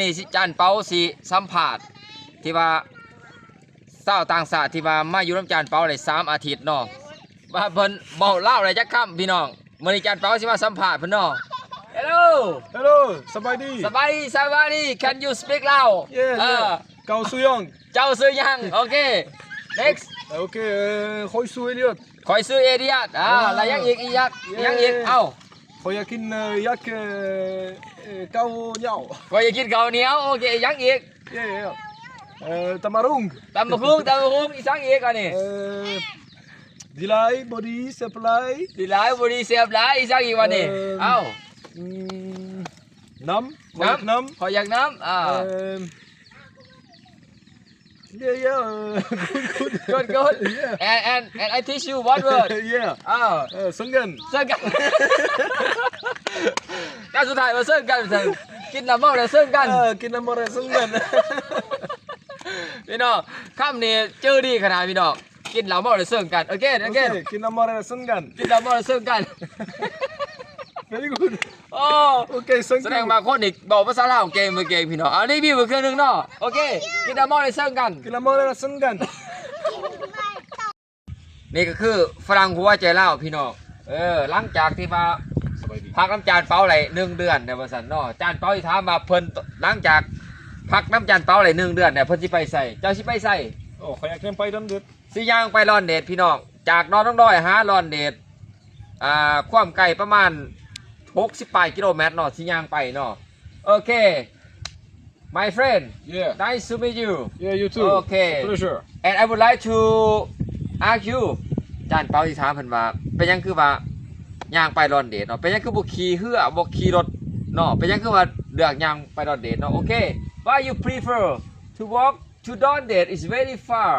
ນີ້ຊິ ຈານເປົາຊິສຳພາດ ທີ່ວ່າຊາວຕ່າງຊາດທີ່ວ່າມາຢູ່ນຳຈານເປົາໄດ້ສາມອາທິດເນາະ ວ່າເພິ່ນເວົ້າລາວໄດ້ຈັກຄຳພີ່ນ້ອງ. ມື້ນີ້ຈານເປົາຊິມາສຳພາດເພິ່ນເນາະ. Hello. Hello. ສະບາຍດີ. ສະບາຍດີ ສະບາຍດີ. Can you speak Lao? Yeah, yeah. ເຈົ້າຊື່ຫຍັງ? ເຈົ້າຊື່ຫຍັງ? ໂອເຄ. Next. ໂອເຄ. ຂ້ອຍຊື່ເອລິອດ. ຂ້ອຍຊື່ເອລິອດ. ອ່າ ແລ້ວຫຍັງອີກ? ອີກຫຍັງ? ຫຍັງອີກ? ເອົ້າ ຂ້ອຍຢາກກິນ ເອີ ຢາກ ເອີ ເອີ ເຂົ້າໜຽວ. ຂ້ອຍຢາກກິນເຂົ້າໜຽວ. ໂອເຄ. ຫຍັງອີກ? ເອີ ຕຳບັກຫຸ່ງ. ຕຳບັກຫຸ່ງ ຕຳບັກຫຸ່ງ. ອີກຫຍັງອີກອັນນີ້? ເອີ ດີຫຼາຍ ບໍ່ດີ ແຊບຫຼາຍ. ດີຫຼາຍ ບໍ່ດີ ແຊບຫຼາຍ. ອີກຫຍັງອີກບັດນີ້? ເອີ ເອົ້າ ອືມ ນ້ຳ. ຂ້ອຍຢາກນ້ຳ. ຂ້ອຍຢາກນ້ຳ. ອ່າ ເອີ Yeah, yeah, uh, good, good. Good, good. Yeah. And, and, and I teach you one word. Yeah. ເອົ້າ ເອີ ເຊິ່ງກັນ. ເຊິ່ງກັນ. ການສຸດທ້າຍວ່າເຊິ່ງກັນ ກິນແລ້ວເມົາແລ້ວເຊິ່ງກັນ. ເອີ ກິນແລ້ວເມົາແລ້ວເຊິ່ງກັນ. ພີ່ນ້ອງ ຄຳນີ້ຈື່ດີຂະໜາດພີ່ນ້ອງ. ກິນແລ້ວເມົາແລ້ວເຊິ່ງກັນ. ໂອເຄ ໂອເຄ. ໂອເຄ ກິນແລ້ວເມົາແລ້ວເຊິ່ງກັນ. ກິນແລ້ວເມົາແລ້ວເຊິ່ງກັນ. Very good. ໂອ້ ໂອເຄ thank you. ສະແດງວ່າຄົນນີ້ເວົ້າພາສາລາວເກັ່ງເວີຍເກັ່ງພີ່ນ້ອງ. ເອົາ ນີ້ບີບອີກເທື່ອໜຶ່ງເນາະ. ໂອເຄ ກິນແລ້ວເມົາແລ້ວເຊິ່ງກັນ. ກິນແລ້ວເມົາແລ້ວເຊິ່ງກັນ. ນີ້ກໍຄືຝຣັ່ງຫົວໃຈລາວພີ່ນ້ອງ. ເອີ ຫຼັງຈາກທີ່ວ່າ ສະບາຍດີ ພັກນຳຈານເປົາໄດ້ໜຶ່ງເດືອນແລ້ວວ່າຊັ້ນເນາະ. ຈານເປົາຊິຖາມວ່າເພິ່ນ ຫຼັງຈາກພັກນຳຈານເປົາໄດ້ໜຶ່ງເດືອນແລ້ວ ເພິ່ນຊິໄປໃສ? ເຈົ້າຊິໄປໃສ? ໂອ້ ຂ້ອຍຢາກຍ່າງໄປດອນເດດ. ຊິຍ່າງໄປດອນເດດພີ່ນ້ອງ. ຈາກດອນດອງດອຍຫາດອນເດດ ອ່າ ຄວາມໄກປະມານຫົກສິບປາຍກິໂລແມັດເນາະ ຊິຍ່າງໄປເນາະ. ໂອເຄ my friend. Yeah. Nice to meet you. Yeah, you too. Okay. Pleasure. And I would like to ask you. ຈານເປົາຊິຖາມເພິ່ນວ່າ ເປັນຫຍັງຄືວ່າຍ່າງໄປດອນເດດເນາະ? ເປັນຫຍັງຄືບໍ່ຂີ່ເຮືອ ບໍ່ຂີ່ລົດເນາະ? ເປັນຫຍັງຄືວ່າເລືອກຍ່າງໄປດອນເດດເນາະ? Okay. Why you prefer to walk to Don Ded? It's very far.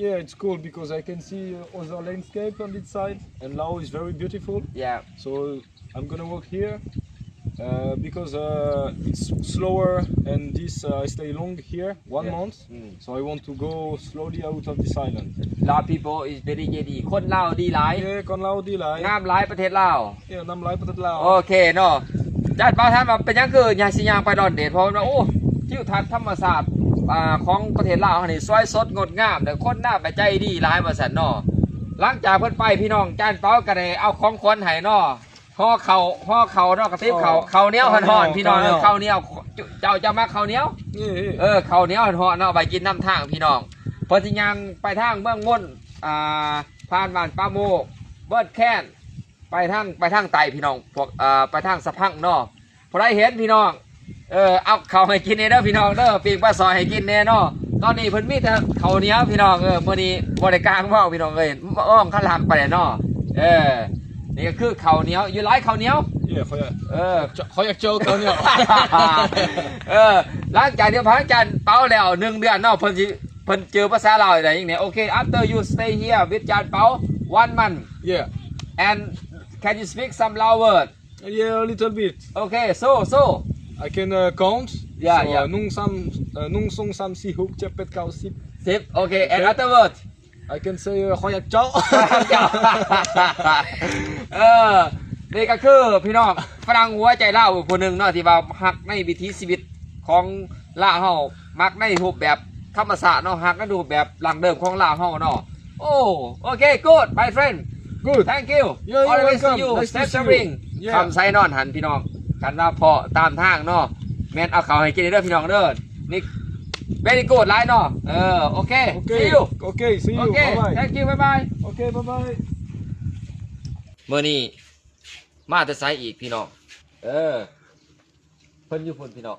Yeah, it's cool because I can see, uh, other landscape on this side, and Laos is very beautiful. Yeah. So I'm gonna walk here, uh, because, uh, it's slower, and this, uh, I stay long here, one month. Yeah. Mm. So I want to go slowly out of this island. Lao people is very ໃຈດີ ຄົນລາວດີຫຼາຍ. Yeah, ຄົນລາວດີຫຼາຍ. ງາມຫຼາຍປະເທດລາວ. ເອີ ນ້ຳລາຍປະເທດລາວ. ໂອເຄເນາະ. ຈານເປົາຖາມວ່າເປັນຫຍັງຄືຢາກຊິຍ່າງໄປດອນເດດ? ເພາະວ່າ ໂອ້ ທິວທັດທຳມະຊາດ ອ່າ ຂອງປະເທດລາວເຮົານີ້ສວຍສົດງົດງາມ ແລະ ຄົນລາວກໍໃຈດີຫຼາຍວ່າຊັ້ນເນາະ. ຫຼັງຈາກເພິ່ນໄປ ພີ່ນ້ອງ ຈານເປົາກໍໄດ້ເອົາຂອງຂວັນໃຫ້ເນາະ ຫໍ່ເຂົ້າ ຫໍ່ເຂົ້າເນາະ ກະຕິບເຂົ້າ ເຂົ້າໜຽວຮ້ອນໆ ພີ່ນ້ອງ. ເຂົ້າໜຽວ ເຂົ້າໜຽວ ເຈົ້າ ເຈົ້າມັກເຂົ້າໜຽວ? ເອີ ເຂົ້າໜຽວຮ້ອນໆເນາະ ເອົາໄປກິນນຳທາງ ພີ່ນ້ອງ. ເພິ່ນຊິຍ່າງໄປທາງເມືອງມົນ ອ່າ ຜ່ານບ້ານປາໂມກ ເບີດແຄນ ໄປທາງ ໄປທາງໃຕ້ພີ່ນ້ອງ ພວກ ເອີ ໄປທາງສະພັງເນາະ. ຜູ້ໃດເຫັນພີ່ນ້ອງ ເອີ ເອົາເຂົ້າໃຫ້ກິນແດ່ເດີພີ່ນ້ອງເດີ ປີ້ງປາຊອຍໃຫ້ກິນແດ່ເນາະ. ຕອນນີ້ເພິ່ນມີແຕ່ເຂົ້າໜຽວພີ່ນ້ອງ. ເອີ ມື້ນີ້ບໍ່ໄດ້ກາງເວົ້າພີ່ນ້ອງເອີຍ ມາອ້ອງຄັນຫຼັກໄປແລ້ວເນາະ. ເອີ ນີ້ກໍຄືເຂົ້າໜຽວ ຢູ່ຫຼາຍເຂົ້າໜຽວ. Yeah, ຂ້ອຍ ເອີ ຂ້ອຍຢາກເຈີເຂົ້າໜຽວ. ເອີ ຫຼັງຈາກທີ່ພາອາຈານເປົາແລ້ວໜຶ່ງເດືອນເນາະ ເພິ່ນຊິ ເພິ່ນເຈີພາສາລາວໄດ້ຫຍັງແດ່? Okay, after you stay here with ຈານເປົາ one month. Yeah. And can you speak some Lao word? Yeah, a little bit. Okay, so, so. I can, uh, count. Yeah, so, yeah. ໜຶ່ງ ສາມ ເອີ ໜຶ່ງ ສອງ ສາມ ສີ່ ຫົກ ເຈັດ ແປດ ເກົ້າ ສິບ ສິບ. Okay, and afterward? I can say, uh, ຂ້ອຍຢາກເຈົ້າ. ເອີ ນີ້ກໍຄືພີ່ນ້ອງຝຣັ່ງຫົວໃຈລາວຜູ້ໜຶ່ງເນາະ ທີ່ວ່າຮັກໃນວິຖີຊີວິດຂອງລາວເຮົາ ມັກໃນຮູບແບບທຳມະຊາດເນາະ ຮັກໃນຮູບແບບດັ້ງເດີມຂອງລາວເຮົາເນາະ. ໂອ້ ໂອເຄ good my friend. Good. Thank you. Yeah, you're welcome. Always see you. Nice to see you. Safe traveling. Yeah. ຄຳໄຊນອນຫັນພີ່ນ້ອງ ຄັນວ່າພໍ້ຕາມທາງເນາະ ແມ່ນເອົາເຂົ້າໃຫ້ກິນເດີພີ່ນ້ອງເດີ. ນີ້ very good ຫຼາຍເນາະ. ເອີ ໂອເຄ Okay. See you. Okay, see you. Okay. Bye bye. Thank you. Bye bye. Okay, bye bye. ມື້ນີ້ມາແຕ່ໃສອີກພີ່ນ້ອງ? ເອີ ເພິ່ນຢູ່ພຸ້ນພີ່ນ້ອງ.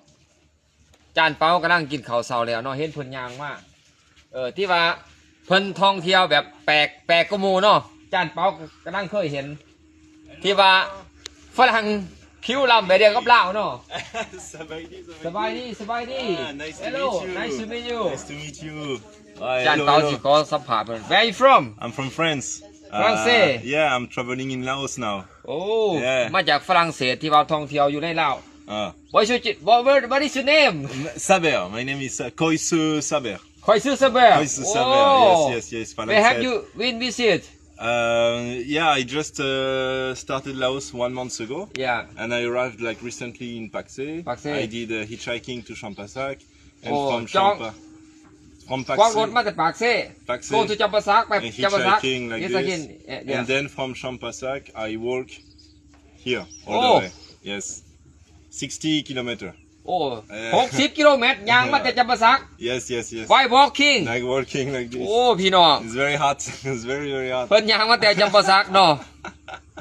ຈານເປົາກຳລັງກິນເຂົ້າເຊົ້າແລ້ວເນາະ ເຫັນເພິ່ນຍ່າງມາ ເອີ ທີ່ວ່າເພິ່ນທ່ອງທ່ຽວແບບແປກ ແປກກວ່າໝູ່ເນາະ. ຈານເປົາກຳລັງເຄີຍເຫັນ ທີ່ວ່າຝຣັ່ງຜິວລຳແບບດຽວກັບລາວເນາະ. ສະບາຍດີ ສະບາຍດີ ສະບາຍດີ. Ah, nice to meet you. Hello, nice to meet you. Nice to meet you. ຈານເປົາຊິຂໍສຳພາດເພິ່ນ. Where are you from? I'm from France. France. Uh, yeah, I'm traveling in Laos now. Oh, yeah. ມາຈາກຝຣັ່ງເສດ ທີ່ວ່າທ່ອງທ່ຽວຢູ່ໃນລາວ. Uh. What is your, what, what, what is your name? M-, Saber. My name is, uh, Koisu Saber. Koisu Saber. Koisu Saber. Oh. Yes, yes, yes. Where have you been visit? Uh, yeah, I just uh, started Laos one month ago. Yeah. And I arrived like recently in Pak Se. Pak Se. I did uh, hitchhiking to Champasak. And ໂອ້ from ຈອງ Champa- from ຂອງລົດ Pak Se. ມາແຕ່ປາກເຊ ປາກເຊ go to Champasak ໄປ and Champasak. Hitchhiking like this. Yes, again. Yeah, yeah. And then from Champasak, I walk here all ໂອ້ the way. Yes. sixty kilometer. ໂອ້ ເອີ ຫົກສິບກິໂລແມັດ ຍ່າງມາແຕ່ຈຳປາສັກ. Yes, yes, yes. By walking. Like walking like this. ໂອ້ ພີ່ນ້ອງ It's very hot. It's very, very hot. ເພິ່ນຍ່າງມາແຕ່ຈຳປາສັກເນາະ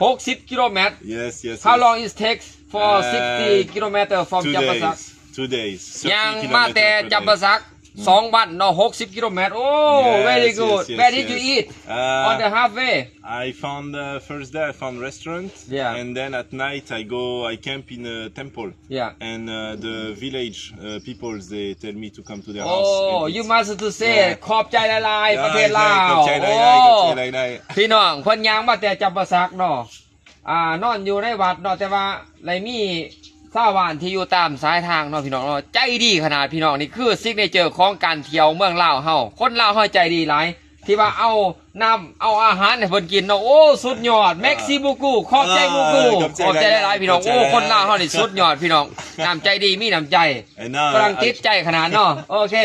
ຫົກສິບກິໂລແມັດ. Yes, yes, How yes. long it takes for Uh, sixty kilometer from two Champasak? Days. Two days. ຍ່າງມາແຕ່ຈຳປາສັກ ສອງວັນເນາະ ຫົກສິບກິໂລແມັດ. ໂອ້ Yes, very good. Yes, yes, Where did you yes. eat? Uh, On the halfway? I found, uh, first day I found restaurant. Yeah. And then at night I go, I camp in a temple. Yeah. And uh, the village uh, people, they tell me to come to their house. Oh, and you it's- must to say Yeah. ຂອບໃຈຫຼາຍໆ Yeah, ປະເທດລາວ. ຂອບໃຈຫຼາຍໆ ໂອ້ ຂອບໃຈຫຼາຍໆ ພີ່ນ້ອງ ເພິ່ນຍ່າງມາແຕ່ຈຳປາສັກເນາະ ອ່າ ນອນຢູ່ໃນວັດເນາະ ແຕ່ວ່າໄດ້ມີຊາວບ້ານທີ່ຢູ່ຕາມສາຍທາງເນາະ ພີ່ນ້ອງເນາະ ໃຈດີຂະໜາດ ພີ່ນ້ອງ. ນີ້ຄື signature ຂອງການທ່ຽວເມືອງລາວເຮົາ. ຄົນລາວເຮົາໃຈດີຫຼາຍ ທີ່ວ່າເອົານ້ຳເອົາອາຫານໃຫ້ເພິ່ນກິນເນາະ. ໂອ້ ສຸດຍອດ Merci beaucoup ຂອບໃຈ ເອີ ຂອບໃຈຫຼາຍໆ ພີ່ນ້ອງ. ໂອ້ ຄົນລາວເຮົານີ້ສຸດຍອດ ພີ່ນ້ອງ ນ້ຳໃຈດີ ມີນ້ຳໃຈ. ຝຣັ່ງຕິດໃຈຂະໜາດເນາະ. ໂອເຄ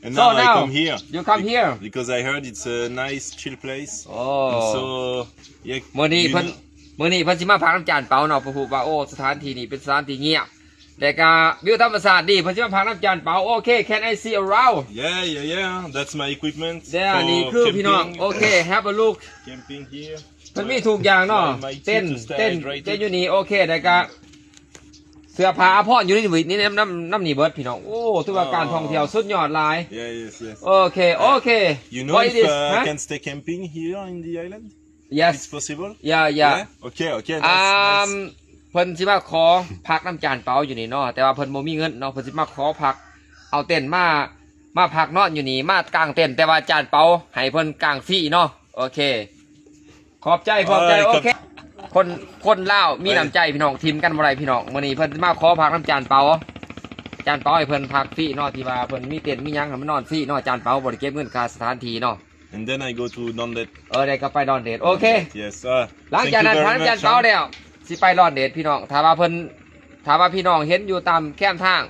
And so now I now come here. You come here because I heard it's a nice chill place. ໂອ້ And so yeah, ມື້ນີ້ເພິ່ນ ມື້ນີ້ເພິ່ນຊິມາພັກນຳຈານເປົາເນາະ ເພາະຮູ້ວ່າ ໂອ້ ສະຖານທີ່ນີ້ເປັນສະຖານທີ່ງຽບ ແລະກະວິວທຳມະຊາດດີ ເພິ່ນຊິມາພັກນຳຈານເປົາ. ໂອເຄ can I see around? Yeah, yeah, yeah. That's my equipment. Yeah, ນີ້ຄືພີ່ນ້ອງ. ໂອເຄ have a look. Camping here. ເພິ່ນມີທຸກຢ່າງເນາະ ເຕັນ ເຕັນ ເຕັນຢູ່ນີ້. ໂອເຄ ແລ້ວກະເສື້ອຜ້າອາພອນຢູ່ໃນນີ້ ນີ້ນຳ ນຳ ນຳນີ້ເບິດ ພີ່ນ້ອງ. ໂອ້ ຖືວ່າການທ່ອງທ່ຽວສຸດຍອດຫຼາຍ. Yeah, yes, yes. ໂອເຄ ໂອເຄ. You know if uh, I can stay camping here in the island? Yes. It's possible? Yeah, yeah. Yeah? Okay, okay. That's nice. ເພິ່ນຊິມາຂໍພັກນຳຈານເປົາຢູ່ນີ້ເນາະ ແຕ່ວ່າເພິ່ນບໍ່ມີເງິນເນາະ ເພິ່ນຊິມາຂໍພັກ ເອົາເຕັນມາ ມາພັກນອນຢູ່ນີ້ ມາກາງເຕັນ ແຕ່ວ່າຈານເປົາໃຫ້ເພິ່ນກາງຟຣີເນາະ. ໂອເຄ ຂອບໃຈ ຂອບໃຈ. ໂອເຄ ຄົນ ຄົນລາວມີນ້ຳໃຈ ພີ່ນ້ອງ ຖິ້ມກັນບໍ່ໄດ້ ພີ່ນ້ອງ. ມື້ນີ້ເພິ່ນມາຂໍພັກນຳຈານເປົາ ຈານເປົາໃຫ້ເພິ່ນພັກຟຣີເນາະ ທີ່ວ່າເພິ່ນມີເຕັນມີຫຍັງໃຫ້ມັນນອນຟຣີເນາະ. ຈານເປົາບໍ່ໄດ້ເກັບເງິນຄ່າສະຖານທີ່ເນາະ. And then I go to Donded. ເອີ ໄດ້ກໍໄປດອນເດດ. ໂອເຄ Yes. Uh, ຫຼັງຈາກນັ້ນ ພານຳຈານເປົາແລ້ວ ຊິໄປດອນເດດ ພີ່ນ້ອງ. ຖ້າວ່າເພິ່ນ ຖ້າວ່າພີ່ນ້ອງເຫັນຢູ່ຕາມແຄມທາງ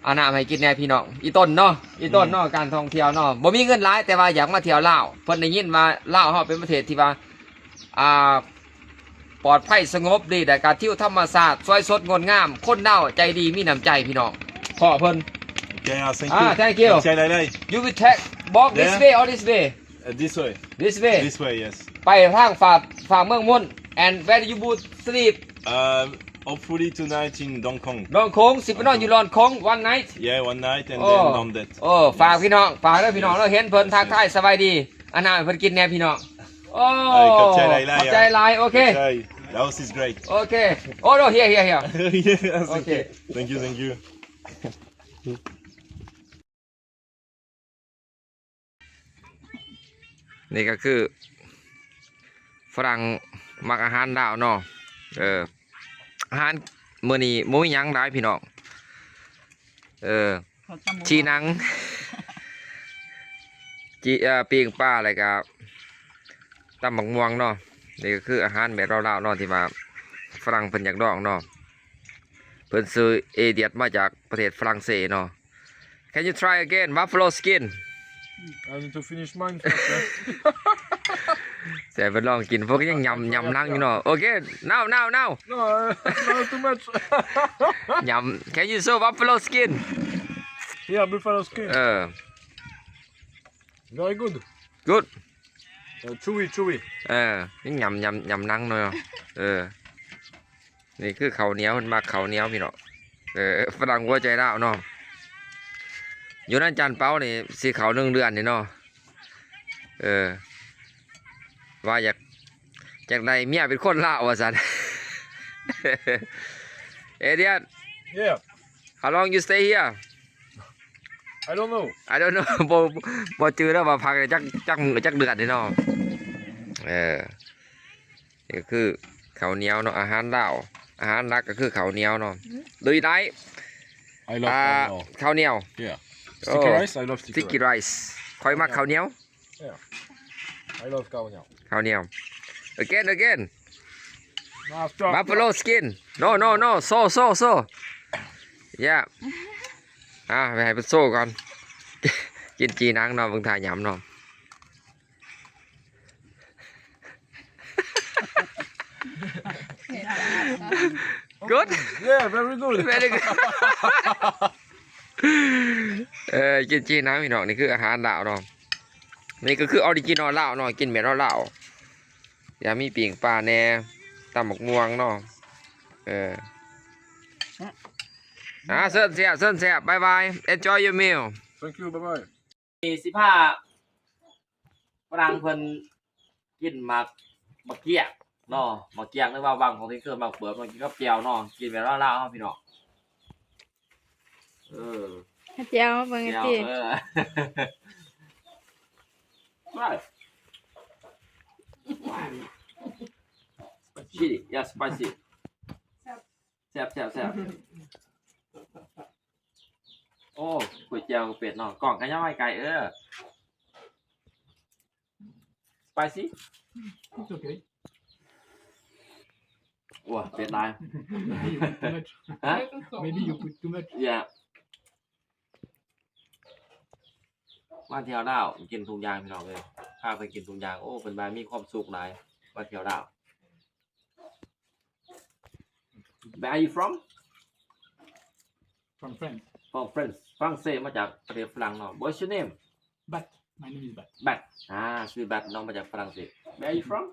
ເອົານ້ຳໃຫ້ກິນແດ່ ພີ່ນ້ອງ. ອີ່ຕົ້ນເນາະ ອີ່ຕົ້ນເນາະ ການທ່ອງທ່ຽວເນາະ ບໍ່ມີເງິນຫຼາຍ ແຕ່ວ່າຢາກມາທ່ຽວລາວ. ເພິ່ນໄດ້ຍິນວ່າລາວເຮົາເປັນປະເທດທີ່ວ່າ ອ່າ ປອດໄພສະຫງົບດີ ແລະກະທິວທຳມະຊາດສວຍສົດງົດງາມ ຄົນລາວໃຈດີມີນ້ຳໃຈ ພີ່ນ້ອງ. ຂໍເພິ່ນ Okay, uh, thank you. Ah, thank you. ຂອບໃຈຫຼາຍໆ. You will take walk this way or this way? Uh, this way. This way? This way, yes. ໄປທາງຝາກ ຝາກເມືອງມຸນ. And where you would sleep? Um, hopefully tonight in Dongkong. ດອນຄົງ ຊິໄປນອນຢູ່ດອນຄົງ one night? Yeah, one night and then Donded. ໂອ້ ຝາກພີ່ນ້ອງ ຝາກເດີພີ່ນ້ອງເດີ. ເຫັນເພິ່ນທັກທາຍສະບາຍດີ ອາບນ້ຳໃຫ້ເພິ່ນກິນແດ່ພີ່ນ້ອງ. ໂອ້ ຂອບໃຈຫຼາຍໆ ຂອບໃຈຫຼາຍ. ໂອເຄ Laos is great. ໂອເຄ Oh no, here, here, here. Yes, okay. Thank you, thank you. ນີ້ກໍຄືຝຣັ່ງມັກອາຫານລາວເນາະ. ເອີ ອາຫານມື້ນີ້ບໍ່ມີຫຍັງຫຼາຍພີ່ນ້ອງ. ເອີ ຊີ້ໜັງ ຈີ່ ເອີ ປີ້ງປາ ແລ້ວກະຕຳບັກມ່ວງເນາະ. ນີ້ກໍຄືອາຫານແບບລາວໆເນາະ ທີ່ວ່າຝຣັ່ງເພິ່ນຢາກລອງເນາະ. ເພິ່ນຊື່ເອດຽດ ມາຈາກປະເທດຝຣັ່ງເສດເນາະ. Can you try again? Buffalo skin. I need to finish mine first, yeah. ແຕ່ເພິ່ນລອງກິນ ເພິ່ນກໍຍັງຫຍ້ຳ ຫຍ້ຳໜັງຢູ່ເນາະ. Okay, now, now, now. No, uh, no, too much. ຫຍ້ຳ. Can you show buffalo skin? Yeah, buffalo skin. ເອີ Very good. Good. Uh, chewy, chewy. ເອີ ຍັງຫຍ້ຳ ຫຍ້ຳ ຫຍ້ຳໜັງເນາະ. ເອີ ນີ້ຄືເຂົ້າໜຽວ ເພິ່ນມັກເຂົ້າໜຽວພີ່ນ້ອງ. ເອີ ຝຣັ່ງຫົວໃຈລາວເນາະ. ຢູ່ນຳຈານເປົານີ້ຊິເຂົ້າໜຶ່ງເດືອນນີ້ເນາະ. ເອີ ວ່າຢາກ ຢາກໄດ້ເມຍເປັນຄົນລາວວ່າຊັ້ນ. Adrian, Yeah. How long you stay here? I don't know. I don't know. ບໍ່ ບໍ່ຈື່ແລ້ວວ່າພັກໄດ້ຈັກ ຈັກມື້ຈັກເດືອນນີ້ເນາະ. ເອີ ນີ້ກໍຄືເຂົ້າໜຽວເນາະ ອາຫານລາວ ອາຫານຫຼັກກໍຄືເຂົ້າໜຽວເນາະ. Do you like, I love ອ່າ ເຂົ້າໜຽວ. ເຂົ້າໜຽວ? Yeah. ໂອ້ Sticky rice? I love sticky rice. Sticky rice. ຂ້ອຍມັກເຂົ້າໜຽວ. Yeah. I love ເຂົ້າໜຽວ. ເຂົ້າໜຽວ again again. Buffalo skin. No, no, no. So, so, so. Yeah. ອ່າ ໄປໃຫ້ເພິ່ນໂຊກ່ອນ. ກິນຈີ່ໜັງເນາະ ເບິ່ງທ່າຫຍຳເນາະ. Good. Yeah, very good. Very good. ເອີ ກິນຈີ່ໜັງພີ່ນ້ອງ ນີ້ຄືອາຫານລາວເນາະ. ນີ້ກໍຄືອໍຣິຈິນອລລາວເນາະ ກິນແບບລາວໆ. ຢາກມີປີ້ງປາແດ່ ຕຳບັກມ່ວງເນາະ. ເອີ ອ່າ ເຊີນແຊບ ເຊີນແຊບ. Bye bye. Enjoy your meal. Thank you. Bye bye. ນີ້ຊິພາຝຣັ່ງເພິ່ນກິນໝາກ ໝາກກ້ຽງເນາະ ໝາກກ້ຽງ ຫຼືວ່າບາງຄົນເອີ້ນໝາກເປີບເນາະ ກິນກັບແຈ່ວເນາະ ກິນແບບລາວໆເຮົາພີ່ນ້ອງ. ເອີ ໃຫ້ແຈ່ວເບິ່ງ ແຈ່ວ ຕິ ເອີ ໄປ chili, yeah, spicy. ແຊບ ແຊບ ແຊບ. ໂອ້ ກວຍແຈ່ວເປັດເນາະ ກ້ອງກະຢ່າໄວ້ໄກ ເອີ spicy. It's okay. ໂອ້ ເປັດຫຼາຍ. Maybe you put too much. ຮະ? Maybe you put too much. Yeah. ມາທ່ຽວລາວກິນທຸກຢ່າງພີ່ນ້ອງເອີຍ ພາເພິ່ນກິນທຸກຢ່າງ. ໂອ້ ເພິ່ນວ່າມີຄວາມສຸກຫຼາຍ ມາທ່ຽວລາວ. Where are you from? From France. From France. ຝຣັ່ງເສດ ມາຈາກປະເທດຝຣັ່ງເນາະ. What's your name? But. My name is But. But. ອ່າ ຊື່ບັດເນາະ ມາຈາກຝຣັ່ງເສດ. Where are you from?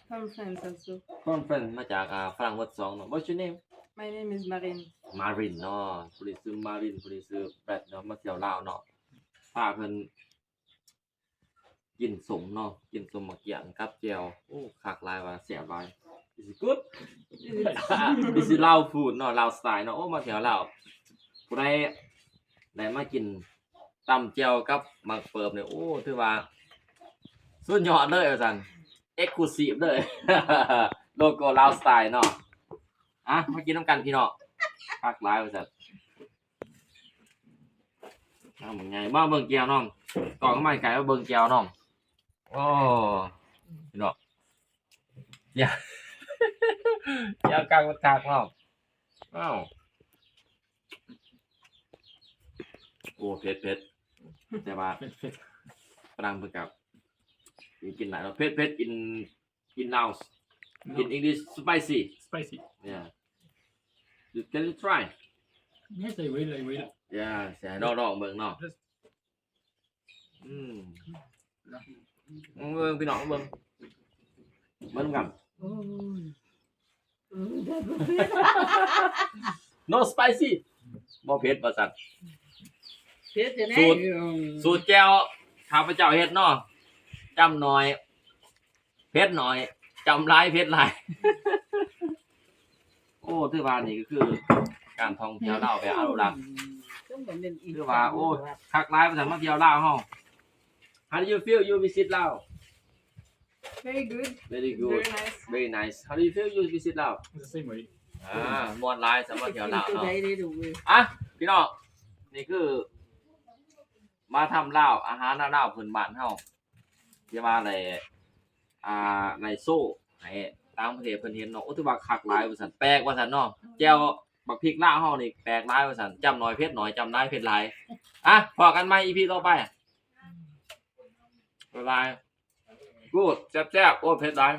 From France also. From France. ມາຈາກ ອ່າ ຝຣັ່ງເບິດສອງເນາະ. What's your name? My name is Marine. Marine ເນາະ. ຜູ້ນີ້ຊື່ Marine ຜູ້ນີ້ຊື່ But ເນາະ ມາທ່ຽວລາວເນາະ ພາເພິ່ນ ກິນສົ້ມເນາະ ກິນສົ້ມໝາກກ້ຽງກັບແຈ່ວ. ໂອ້ ຄັກຫຼາຍວ່າ ແຊບຫຼາຍ. Is it good? This is Lao food ເນາະ Lao style ເນາະ. ໂອ້ ມາທ່ຽວລາວ ຜູ້ໃດໄດ້ມາກິນຕຳແຈ່ວກັບໝາກເປີບນີ້ ໂອ້ ຖືວ່າສຸດຍອດເລີຍວ່າຊັ້ນ exclusive ເລີຍ local Lao style ເນາະ. ອ່ະ ມາກິນນຳກັນພີ່ນ້ອງ ຄັກຫຼາຍວ່າຊັ້ນ. ເອົາບັກໃຫຍ່ ມາເບິ່ງແຈ່ວນ້ອງ ກ້ອງມາໃກ້ ມາເບິ່ງແຈ່ວນ້ອງ. ໂອ້ ພີ່ນ້ອງ ແຈ່ວ ແຈ່ວຄັກຄັກນ້ອງ. ອ້າວ ໂອ້ ເຜັດໆ ແຕ່ວ່າ ເຜັດໆ ຝຣັ່ງເພິ່ນກໍກິນຫຼາຍເນາະ. ເຜັດໆ ກິນ In Laos. No. In English, spicy. Spicy. Yeah. You, can you try? Yes, I will, I will. Yeah, ຊິໃຫ້ລອງເບິ່ງເນາະ. Just ອືມ ເບິ່ງພີ່ນ້ອງ ເບິ່ງ ເບິ່ງນຳກັນ. ໂອ້ຍ No spicy. ບໍ່ເຜັດວ່າຊັ້ນ. ເຜັດຈັ່ງໃດ? ສູດ ສູດແຈ່ວຂ້າພະເຈົ້າເຮັດເນາະ ຈ້ຳໜ້ອຍເຜັດໜ້ອຍ ຈ້ຳຫຼາຍເຜັດຫຼາຍ. ໂອ້ ຖືວ່ານີ້ກໍຄືການທ່ອງທ່ຽວລາວແບບອະນຸລັກ ຖືວ່າ ໂອ້ ຄັກຫຼາຍວ່າຊັ້ນ ມາທ່ຽວລາວເຮົາ. How do you feel you visit Laos? Very good. Very good. Very nice. Very nice. How do you feel you visit Laos? The same way. ອ່າ ມ່ວນຫຼາຍສຳລັບທ່ຽວລາວເນາະ. ອ່ະ ພີ່ນ້ອງ ນີ້ຄືມາທຳລາວ ອາຫານລາວພື້ນບ້ານເຮົາ ທີ່ວ່າໄດ້ ອ່າ ໄດ້ໂຊໃຫ້ຕ່າງປະເທດເພິ່ນເຫັນເນາະ. ໂອ້ ຖືວ່າຄັກຫຼາຍວ່າຊັ້ນ ແປກວ່າຊັ້ນເນາະ. ແຈ່ວບັກພິກລາວເຮົານີ້ແປກຫຼາຍວ່າຊັ້ນ ຈ້ຳໜ້ອຍເຜັດໜ້ອຍ ຈ້ຳຫຼາຍເຜັດຫຼາຍ. ອ່ະ ພໍ້ກັນໃໝ່ ອີພີ ຕໍ່ໄປ. ບາຍບາຍ. Good. ແຊບໆ. ໂອ້ ເຜັດຫຼາຍ.